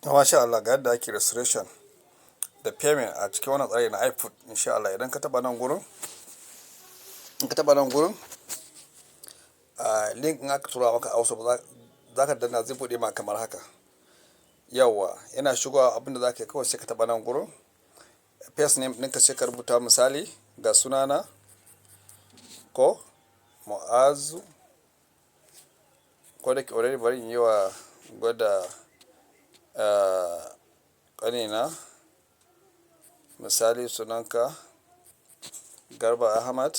Masha Allah, ga yadda ake registration da payment a cikin wannan tsari na iFood, insha Allah. Idan ka taɓa nan gurin, in ka taɓa nan gurin, link in aka tura maka a WhatsApp, za ka danna, zai buɗe ma kamar haka. Yawwa, yana shigowa. Abin da za ka yi kawai, sai ka taɓa nan gurin. First name ɗinka, sai ka rubuta, misali ga sunana ko Mu'azu, ko da ke already bari in yi wa gwada ƙanina. Misali, sunanka Garba Ahmad,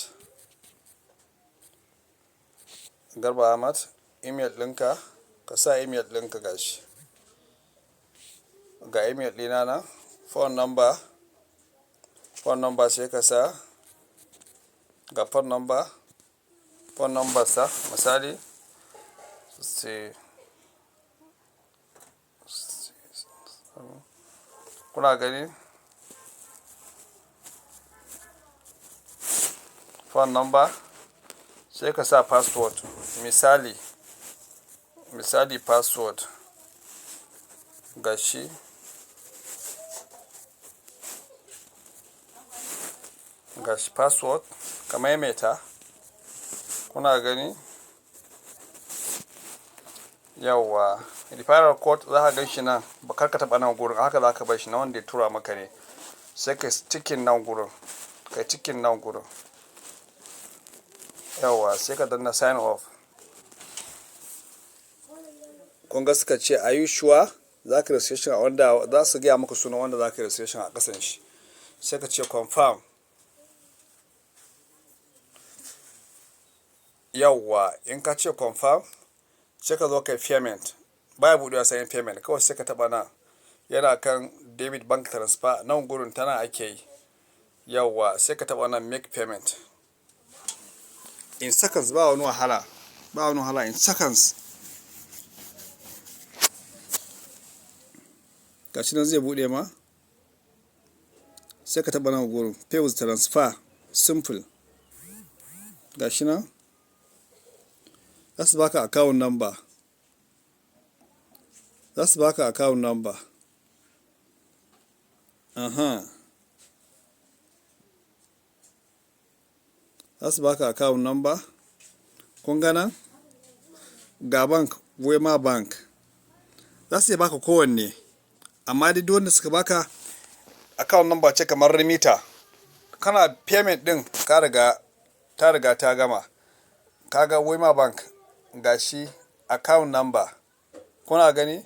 Garba Ahmad. Email ɗinka, ka sa email ɗinka. Gashi, ga email ɗina nan. Phone number, phone number sai ka sa, ga phone number, phone number sa, misali sai kuna gani, phone number, sai ka sa password. Misali password gashi, gashi password, ka maimaita. Kuna gani? Yawwa, referral code za ka gan shi nan. Ba kar ka taɓa nan gurin, haka za ka bar shi, na wanda ya tura maka ne. Sai ka ticking nan gurin, ka ticking nan gurin. Yawwa, sai ka danna sign up. Kun ga suka ce, "Are you sure za ka registration?" A wanda za su gaya maka sunan wanda za ka registration a ƙasan shi. Sai ka ce confirm. Yawwa, in ka ce confirm, sai ka zo ka yi payment. Baya buɗewa sai payment. Kawai sai ka taɓa nan, yana kan debit, bank transfer, nan gurin tana ake yi. Yawwa, sai ka taɓa nan, make payment. In seconds, ba wani wahala, ba wani wahala, in seconds. Gashi nan zai buɗe ma. Sai ka taɓa nan gurin, pay with transfer, simple. Gashi nan za su baka account number, za su baka account number. Aha, za su baka account number. Kun gana, ga bank, Wema Bank. Za su iya baka kowanne, amma dai duk wanda suka baka, account number ce kamar Remita. Kana payment din, ka riga ta riga ta gama. Kaga Wema Bank, ga shi account number, kuna gani?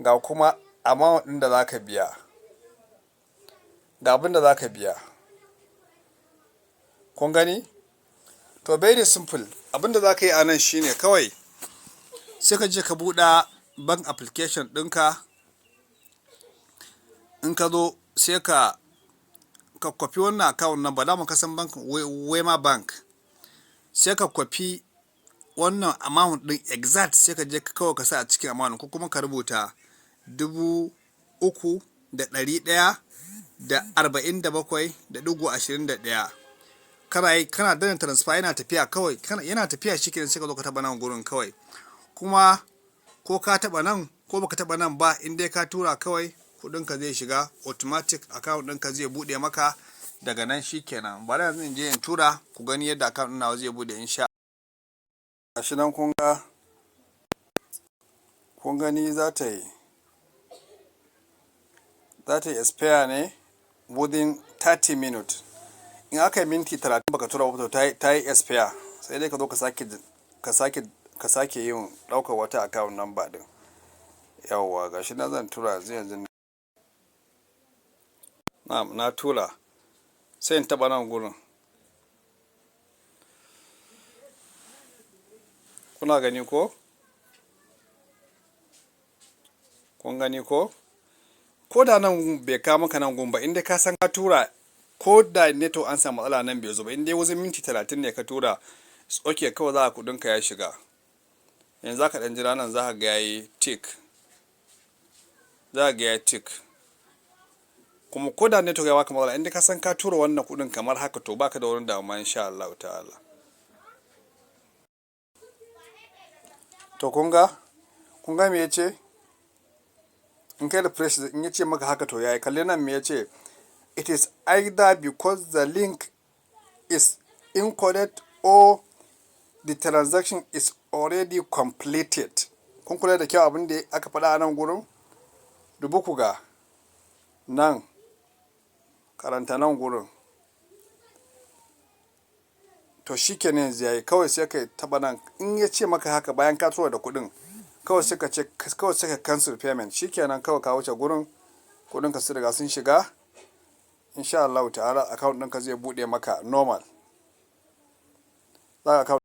Ga kuma amount ɗin da za ka biya, ga abin da za ka biya. Kun gani? To, very simple. Abin da za ka yi a nan shine kawai sai ka je ka buɗe bank application ɗinka. In ka zo, sai ka kwafi wannan account number. Dama ka san bank, Wema Bank. Sai ka kwafi wannan amount ɗin exact, sai ka je kawai ka sa a cikin amount, ko kuma ka rubuta 3,147.21. Kana yi, kana danna transfer, yana tafiya kawai, yana tafiya. Shi kenan, sai ka zo ka taɓa nan gurin kawai. Kuma ko ka taɓa nan ko baka taɓa nan ba, in dai ka tura, kawai kuɗinka zai shiga automatic, account ɗinka zai buɗe maka daga nan. Shi kenan. Bari yanzu in je in tura, ku gani yadda account ɗin nawa zai buɗe, insha. Gashi nan, kun ga, kun gani, za ta yi expire ne within 30 minutes. In aka yi minti 30 baka tura ba, to ta yi expire, sai dai ka zo ka sake yin ɗaukar wata account number ɗin. Yawwa, gashi nan zan tura yanzu yanzu. Na tura, sai in taɓa nan gurin. Kuna gani ko? Kun gani ko? Ko da nan bai kawo maka nan gun ba, inda ka san ka tura, ko da network an samu matsala nan bai zo ba, in dai wajen minti 30 ne ka tura, okay, kawai za ka kuɗinka ya shiga. Yanzu za ka ɗan jira nan, za ka ga yayi tick, za ka ga yayi tick. Kuma ko da network ya baka matsala, inda ka san ka tura wannan kuɗin kamar haka, to baka da wani damuwa, insha Allah ta'ala. To, kun ga me yace? In kai refresh, in ya ce maka haka, to yayi. Kalli nan me ya ce: "It is either because the link is incorrect or the transaction is already completed." Kun kula da kyau abin da aka faɗa a nan gurin? Dubu ku ga nan, karanta nan gurin. To shi kenan, yanzu yayi. Kawai sai ka taɓa nan. In ya ce maka haka bayan ka tura da kuɗin, kawai sai ka ce, kawai sai ka cancel payment. Shi kenan, kawai ka wuce gurin. Kuɗin ka sun riga sun shiga. In sha Allahu ta'ala, account ɗinka zai buɗe maka normal. Za ka